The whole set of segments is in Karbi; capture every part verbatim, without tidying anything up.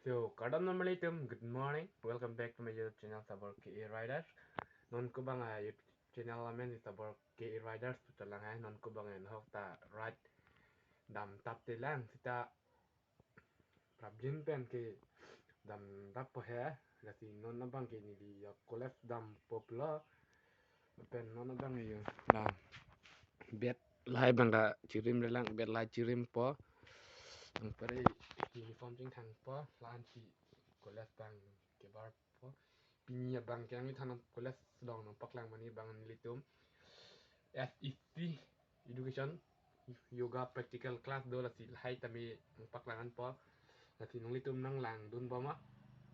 Yo, kardom non marlitum, good morning. Welcome back to my YouTube channel, Sabor K A Riders. Non ko bang a YouTube channel amen si Sabor K A Riders pu chelang hai, non ko bang en hok ta ride dam tap te lang sita prapjin pen kedam tap po he, lasi non abang ke neli ya college dampo pulo, pen non abang yo la bed lahai abang ta chirim relang, bed lahai chirimpo. Anpar uniform chingthangpo, la-an si college abang kebarpo. Pini abang ke nangli than college along nangpaklang mani abang nelitum S E C education, yoga practical class do, lasi lahai tame nangpaklang anpo. Lasi nanglitum nanglangdun bom ma.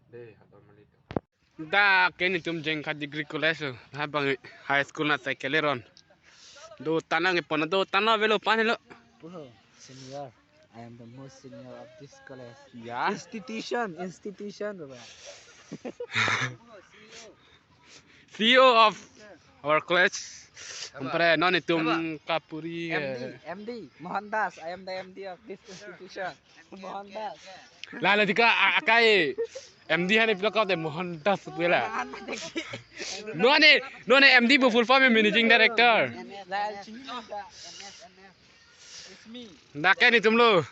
Dei, hador malitum. Dak ke netum Jengkha Degree College lo. Lahai abang high school na cycle ron. Do tanang ipon, do tanang avelo pan lo. Puho, senior. I am the most senior of this college. Ya. Institution, institution, Baba. C E O of our college. Apa? Anpar non netum Apa? Kapuri, M D, eh. M D, Mohandas. I am the M D of this institution. Mohandas. La, la, tika, a-, akai M D hani pilok kau te Mohandas pu la. Mohandas. Non ne, non ne M D pu full form managing director. La, sini juga. It's me. Dak ke netum lo.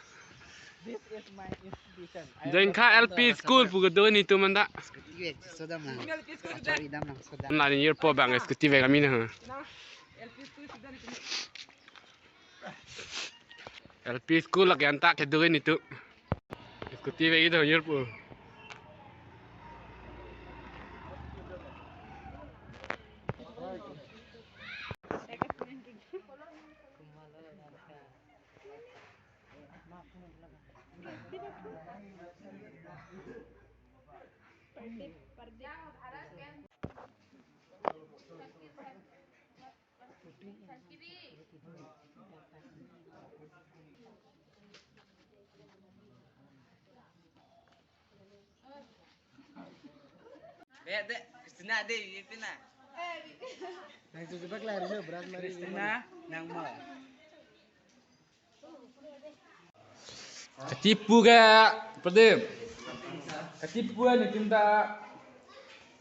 This is my institution. I am Jengkha the L P founder. School pu kedo netum anta. Scooty vek sodam lang. Achari dam lang sodam. La, ne jirpo abang scooty vek amin ha. L P school sudah netum. L P school lake anta kedo netum. Scooty vek itum jirpo. Be, de, Kristina de, ye pina. Nang cuci pakai lari lo, berat mari. Kristina, nang mau. Katipu ke, Pradip. Katipu ke netum ta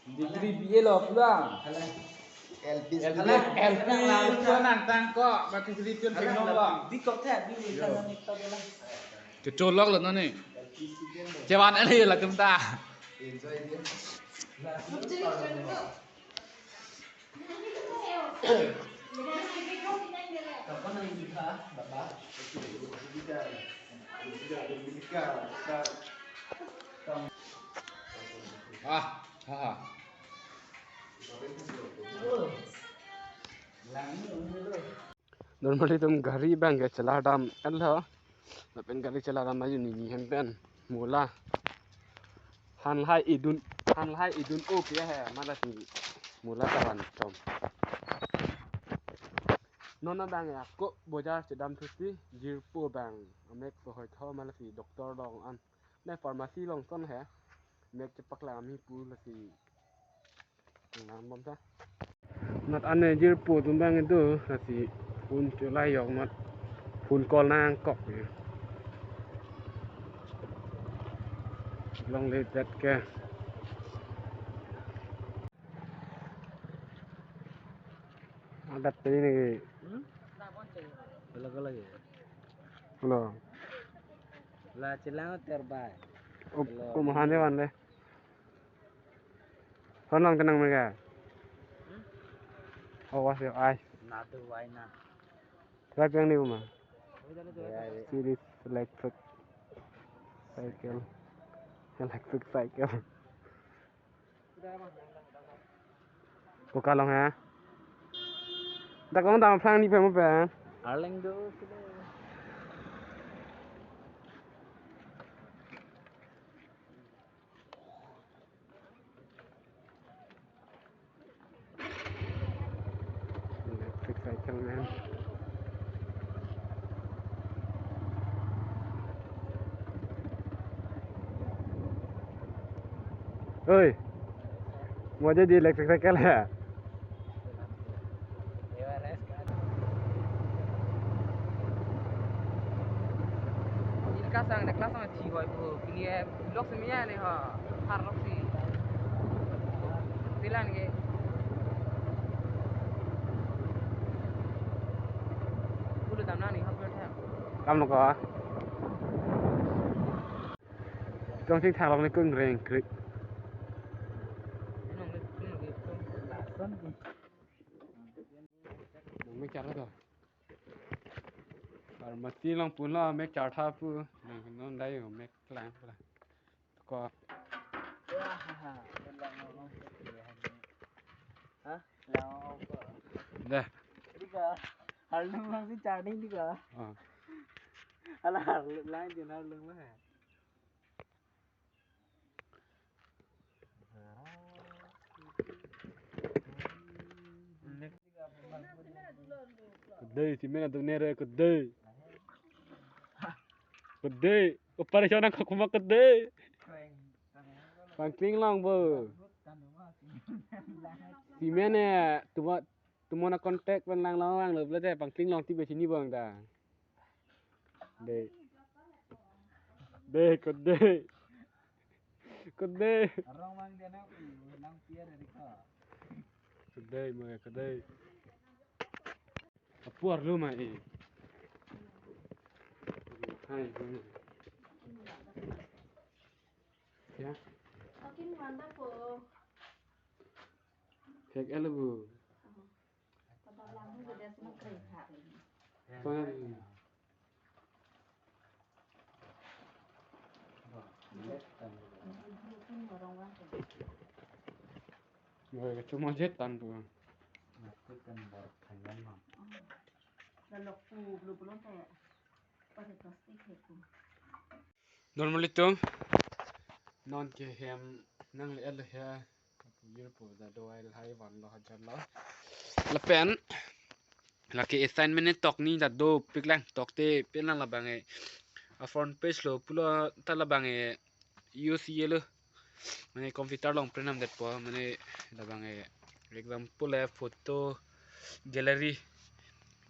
degree B A lo pulang. L P L P school. L P school nangtang ko, baki sri tun tingno lo. Di kok the, di Yo. Kecholok lo nani. Chevan ani latum ta. Enjoy dia. Ah, ha, ha. Normally atum gari abang ke chelar dam-et lo. Lapen gari chelar dam ajoine ni hem pen mola. Han lahai idun, han lahai idun-o ke he, mala si mola ta van chom. Non abang ako bojar chedam thusi, jirpo abang amek po hoitho mala si doctor along an. Ne pharmacy along son he. Mek chepaklang ami pu lasi. Nang bom ta. Nat ane jirpo atum abang itum lasi phone cholai yok nat phone call nangkok. Longle det ke. Adat tadi ni. Hmm? Kalau kalau ya. Hello. La chelang terbai. Up, Hello. Kumahane wan le. Honong tenang mega. Hmm? Oh, was your eyes. Nadu waina. Try peng ni uma. Series electric cycle. Electric cycle. Ko kalong ha. Dak kong dam phang ni phem pe. Arleng do kilo. Electric cycle man. Oi, mujhe di electric cycle hai. Inkasang de class ang thi hoi po. Ini eh, vlog semiya ni ha, har vlog si. Bilang ke. Bulu damna ni ha, belum ha. Kam lo ka. Kong sing thang long ni kung reng krik. Ini nong ni, ini nong ni, nong ni. Nong ni char to. Pharmacy along pu lo mek chartha pu. Nang non dai mek klang pula. Ko. Ha? Deh. Dika. Harlung lang si charning dika. Oh. Ala harlung lang din harlung lang. Kedei, si mena dong nere kedei. Kedei, operation nang kakuma kedei. Pangkling long bo. Si mena tuma tumona contact pen lang long lang lo bla de pangkling long ti be sini bang ta. Dei. Dei, kedei. Kedei. Arong mang dia na, u, nang piar dari ka. Kedei, mo kedei. Apuar lo ma e. Hai, hai. Ya. Akin manda po. Kek elo bu. Soalnya ini. Yo, cuma jetan tu. Normally tu non ke hem nang le el he. Kapu yur pu da do ai lahai van lo hajar lo. Lapen lake assignment ni tok ni ta dopik lang, tokte pen lang labang e. A front page lo pulo ta labang e use ye lo. Mane computer along print nam det po, mane labang e example e photo gallery.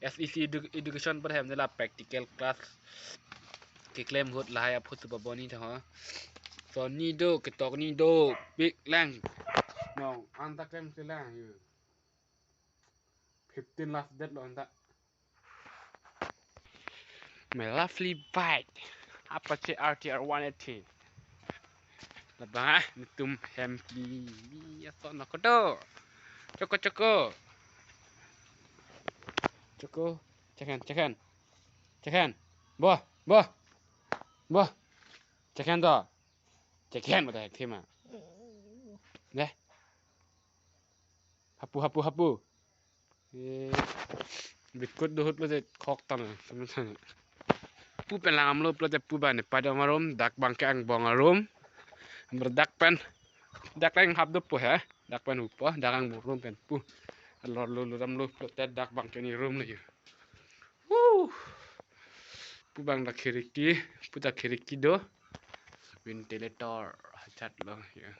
S E C edu-, education pen hem de la practical class keklem ahut lahai aphoto paboni tho. So ni do, ketok ni dopik lang. No, anta klem si lang yu. Fifteen last date lo anta. My lovely bike. Apache R T R one eighty. Labang ah, netum hem ki. Ni aso no kodo. Choko, choko. Choko. Chekhen, chekhen. Chekhen. Bo, bo. Bo. Chekhen to. Chekhen mo ta hek thima. Deh. Hapu, hapu, hapu. Eh, bikut dohut lo je khok tan, teman-teman. Pu pen lang amlo pulote pu bang ne padam arum, dak bang ke angbong arum. Amber dak pen, dak lang hap dopo he, dak pen hupo, dak angbong arum pen pu. Alor lo lo ram lo pulote dak bang ke ni room lo yo. Wuh. Pu bang dak khiriki, pu dak khiriki do. Ventilator, hachat lo yo.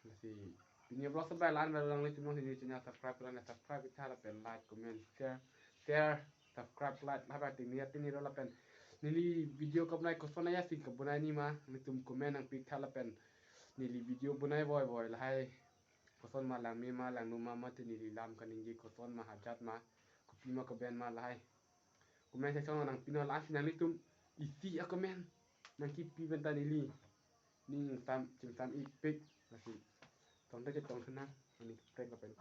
Lasi pini vlog sampai la-an, bang nanglitum neli channel subscribe, la-an subscribe, ita lapen like, comment, share, share, subscribe, like, lahai ba ting ni ya ting ni ro lapen neli video kabonai koson ya si kabonai ni ma, nanglitum comment nangpi tha lapen neli video bonai voi voi lahai koson ma langme ma langno ma mate neli lam kaningje koson ma hajat ma kopi ma koben ma lahai comment section nangpi non, lasi nanglitum isi a comment nangkipi pen ta neli ning tam ching tam ipik lasi tongte chetong senang ani prek lapen